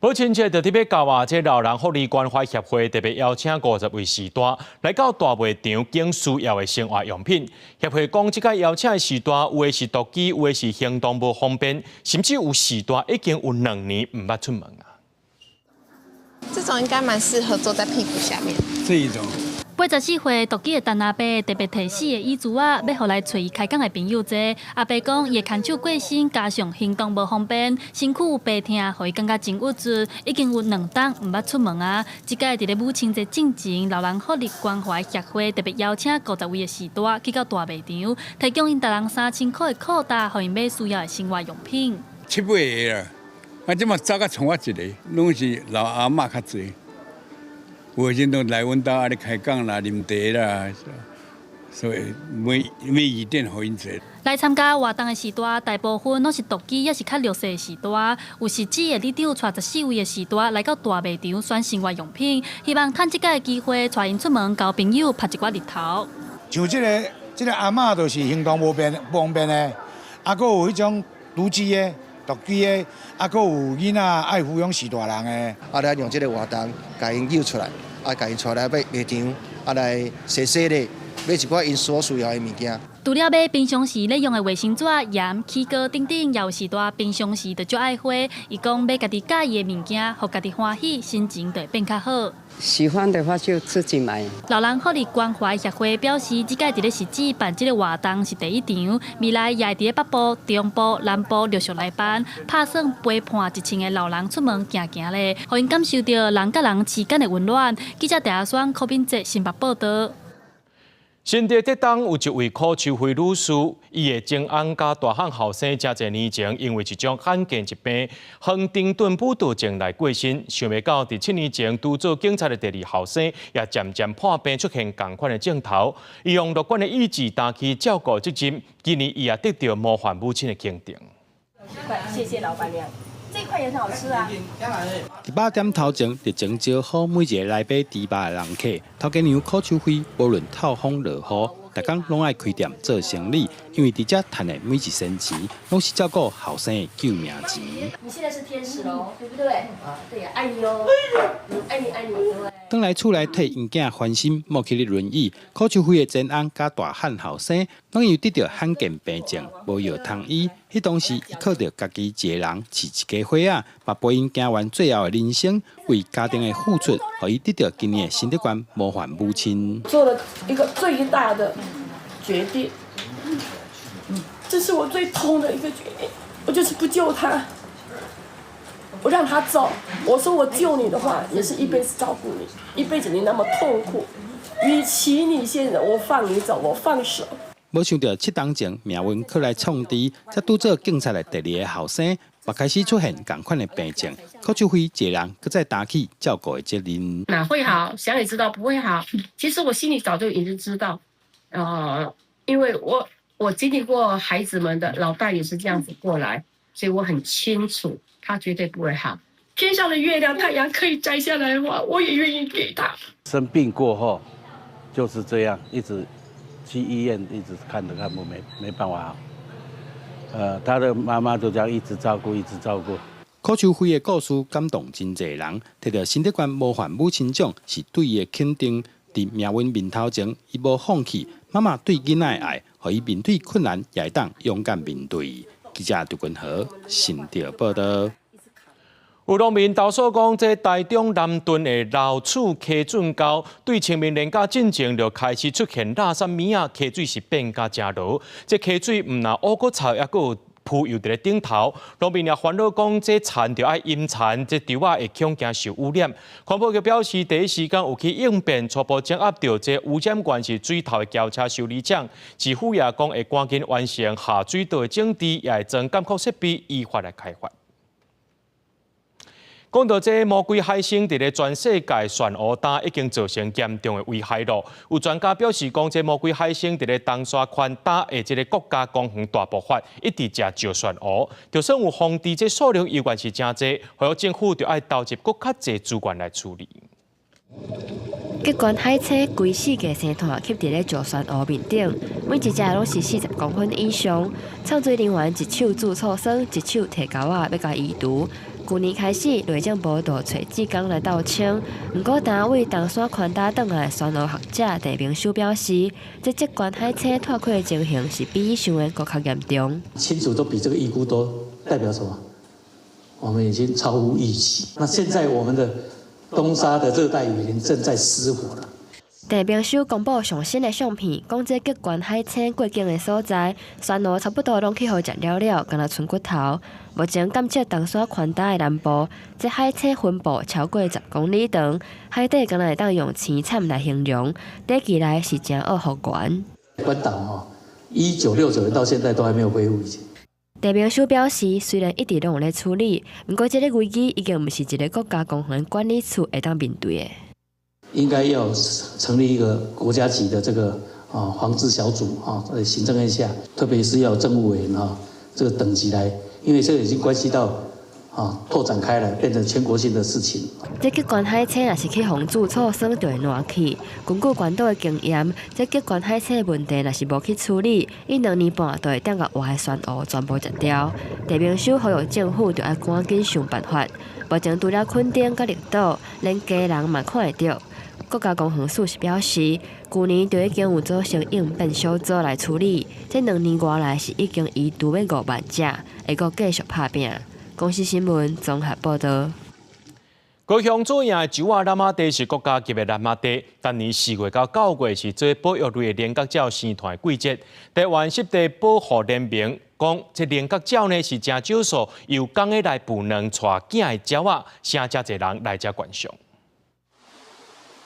母親節就欲到啊！這老人福利關懷協會特別邀請50位序大來到大賣場揀需要的生活用品。協會講，這個邀請的序大，有的是獨居，有的是行動無方便，甚至有序大已經有2年毋捌出門啊。這種應該蠻適合坐在屁股下面。這一種。84歲獨居的陳阿伯特別提四個椅子仔，欲予來揣伊開講的朋友坐。阿伯講，伊的牽手過身，加上行動無方便，身軀有白疼，予伊感覺真鬱卒，已經有2冬毋捌出門啊。這擺佇咧母親節進前，老人福利關懷協會特別邀請50位的序大去到大賣場，提供𪜶逐人3000箍的扣打，予𪜶買需要的生活用品。七八個啦，啊，這馬走甲剩我一個，攏是老阿嬤較濟。有時陣來阮兜啊，咧開講啦、啉茶啦，所以買買椅墊予𪜶坐。來參加活動的序大，大部分攏是獨居，抑是較弱勢的序大。有實質的里長帶14位的序大來到大賣場選生活用品，希望趁這個機會帶𪜶出門交朋友，拍一寡日頭。像這個阿嬤就是行動無便不方便的，啊，閣有彼種獨居的。獨居的，啊，閣有囡仔愛撫養序大人的。啊，來用這個活動，共𪜶揪出來，啊，共𪜶帶來買賣場，啊，來踅踅咧，買一寡𪜶所需要的物件。除了買平常時咧用的衛生紙、鹽、起膏等等，也有序大平常時就足愛花。伊講買家己佮意的物件，予家己歡喜，心情就會變較好。喜歡的話就自己買。老人福利關懷協會表示，這擺佇咧汐止辦這個活動是第一場，未來也會佇咧北部、中部、南部陸續來辦，拍算陪伴1000個老人出門行行咧，予𪜶感受著人佮人之間的溫暖。記者鄭阿雙、柯敏哲新北報導。新竹竹東有一位柯秋惠女士，伊的前翁佮大漢後生，誠濟年前因為一種罕見疾病——亨丁頓舞蹈症來過身。想袂到，佇7年前拄做警察的第二後生，也漸漸破病出現仝款的症頭。伊用樂觀的意志擔起照顧責任，今年伊也得著模範母親的肯定。謝謝老闆娘。這塊也很好吃啊！佇8點頭前，熱情招呼每一個來買豬肉的人客。頭家娘柯秋惠，無論透風落雨，逐工攏愛開店做生意，因為佇遮賺的每一仙錢，攏是照顧後生的救命錢。你現在是天使囉，對不對？啊，對呀，愛你哦，愛你愛你。轉來厝內替𪜶囝翻身，抹起咧輪椅。柯秋惠的前翁佮大漢後生，攏因為得著罕見病症，無藥通醫。彼當時，伊靠著家己一个人飼一家伙仔，嘛陪𪜶行完最後的人生，為家庭的付出，予伊得著今年的新竹縣模範母親。做了一個最大的決定，這是我最痛的一個決定，我就是不救他，我讓他走。我說我救你的話，也是一輩子照顧你，一輩子你那麼痛苦。與其你現在我放你走，我放手。無想著7冬前命運閣來創治，才拄做警察的第二个後生，嘛開始出現仝款的病症，柯秋輝一个人閣再擔起照顧的責任。哪會好？想也知道不會好。其實我心裡早就已經知道，因為我經歷過孩子們的老大也是這樣子過來，所以我很清楚，他絕對不會好。天上的月亮、太陽可以摘下來的話，我也願意給他。生病過後就是這樣，一直去醫院，一直看都看不沒辦法好。他的媽媽就這樣一直照顧，一直照顧。柯秋輝的故事感動真濟人，提著新德縣模範母親獎是對伊的肯定。佇命運面頭前，伊無放棄，媽媽對囡仔的愛，予伊面對困難也會當勇敢面對。記者劉君和新竹報導。有農民投訴講，這台中南屯的老厝溪準溝對清明連假進前就開始出現垃圾物仔，溪水是變甲誠濁。這溪水毋但烏閣臭，抑閣有浮油佇咧頂頭。農民也煩惱講，這田著愛淹田，這稻仔會恐驚受污染。環保局表示，第一時間有去應變，初步掌握著這污染源是水頭的轎車修理廠。市府也講會趕緊完成下水道的整治，也會裝監控設備，依法來開罰。講到這魔鬼海星佇咧全世界旋烏焦已經造成嚴重的危害咯。有專家表示講，這魔鬼海星佇咧東沙寬礁的這個國家公園大爆發，一直食石旋烏，就算有防治，這數量猶原是誠濟，呼籲政府著愛投入閣較濟資源來處理。極懸海星規世界生態吸佇咧石旋烏面頂，每一隻攏是40公分以上。藏水人員一手注醋酸，一手提鉤仔欲共移除。舊年開始，內政部就揣志工來鬥清。毋過，單位東山寬礁轉來旋烏學者鄭明修表示，這極懸海星脫開的情形是比伊想的閣較嚴重。清除都比這個預估多，代表什麼？我們已經超乎預期。那現在我們的東沙的熱帶雨林正在失火了。鄭明修公布上新的相片，講這極懸海星過境的所在，旋烏差不多攏去予食了了，干焦賰骨頭。目前監測東沙寬礁的南部，這海星分布超過10公里長，海底敢若會當用凄慘來形容，短期內是誠惡復原。關島吼，1969年到現在都還沒有恢復以前。鄭明修表示，雖然一直攏有咧處理，毋過這個危機已經毋是一個國家公園管理處會當面對的。應該要成立一個國家級的這個防治小組啊，在行政院下，特別是要政務委員啊這個等級來，因為這個已經關係到拓展開來，變成全國性的事情。這極懸海星若是去予注醋酸就會爛去。根據關島的經驗，這極懸海星的問題若是無去處理，伊2年半就會踮共活的旋烏全部食掉。鄭明修呼籲政府著愛趕緊想辦法。目前除了墾丁佮綠島，連基隆嘛看會著。國家公園署是表示，舊年就已經有組成應變小組來處理，這2年外來是已經移除欲5萬隻，會閣繼續拍拚。公視新聞綜合報導。高雄左營的石仔湳仔地是國家級的湳仔地，逐年4月到9月是做保育類的菱角鳥生湠的季節。台灣濕地保護聯盟講，這菱角鳥呢是誠少數由公的來孵卵、帶囝的鳥仔，吸遮濟人來遮觀賞。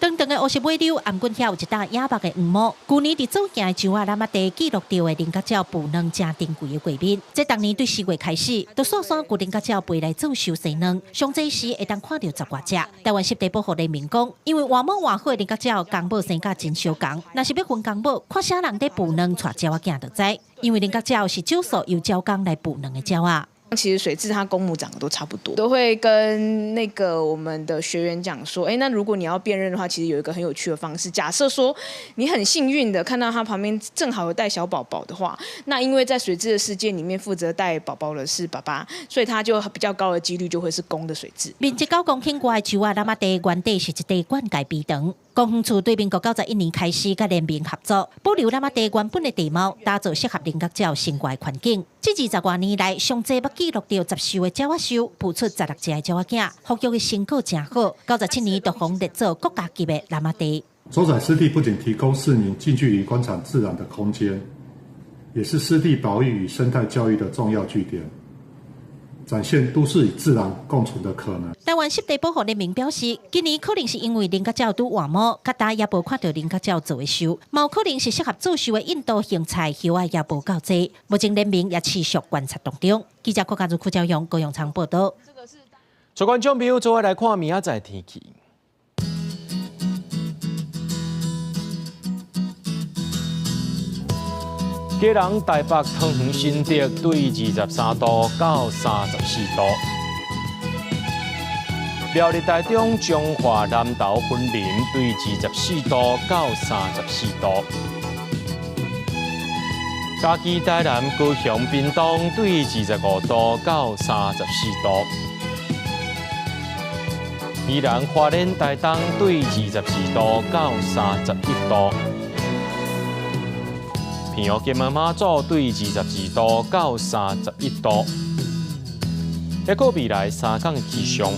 長長的烏色尾溜，毋過遐有一搭野目的黃毛。舊年佇左營的石仔湳仔地記錄著的菱角鳥孵卵誠珍貴的畫面。這逐年對4月開始，就紲紲有菱角鳥飛來做岫生卵，上濟時會當看著10外隻。台灣濕地保護聯盟講，因為換毛換好的菱角鳥公母生甲真相仝，若是欲分公母，看啥人佇孵卵帶鳥仔囝就知。因為菱角鳥是少數由鳥公來孵卵的鳥仔。其實水雉它公母長得都差不多，都會跟那個我們的學員講說，哎，那如果你要辨認的話，其實有一個很有趣的方式。假設說你很幸運的看到它旁邊正好有帶小寶寶的話，那因為在水雉的世界裡面，負責帶寶寶的是爸爸，所以它就比較高的幾率就會是公的水雉。面積9公頃外的石仔湳仔地，原底是一塊灌溉埤塘。公園處對民國91年開始佮聯盟合作，保留湳仔地原本的地貌，打造適合菱角鳥生活的環境。這20外年來，上濟捌記錄著10獸的鳥仔岫，孵出16隻的鳥仔囝，復育的成果誠好。97年就予列做國家級的湳仔地。左仔濕地不僅提供市民近距離觀察自然的空間，也是濕地保育與生態教育的重要據點。展現都市與自然共存的可能。台灣濕地保護聯盟表示，今年可能是因為菱角鳥拄換毛，較焦也無看著菱角鳥做的秀，嘛有可能是適合做秀的印度莺菜葉仔也無夠濟。目前聯盟也持續觀察當中。記者郭家如、柯昭勇、高永昌報道。各位觀眾朋友，做伙來看明仔載天氣。基隆、台北、桃園、新竹對23度到34度；苗栗、台中、彰化、南投、雲林對24度到34度；嘉義、台南、高雄、屏東對25度到34度；宜蘭、花蓮、台東對24度到31度。澎湖、金門、馬祖對22度到31度。一個未來3天的氣象。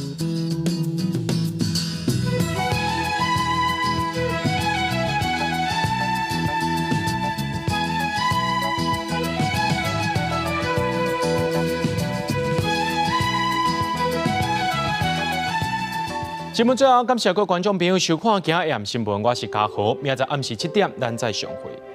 節目最後，感謝各位觀眾朋友收看今日的新聞，我是嘉豪，明仔載暗時7點，咱再相會。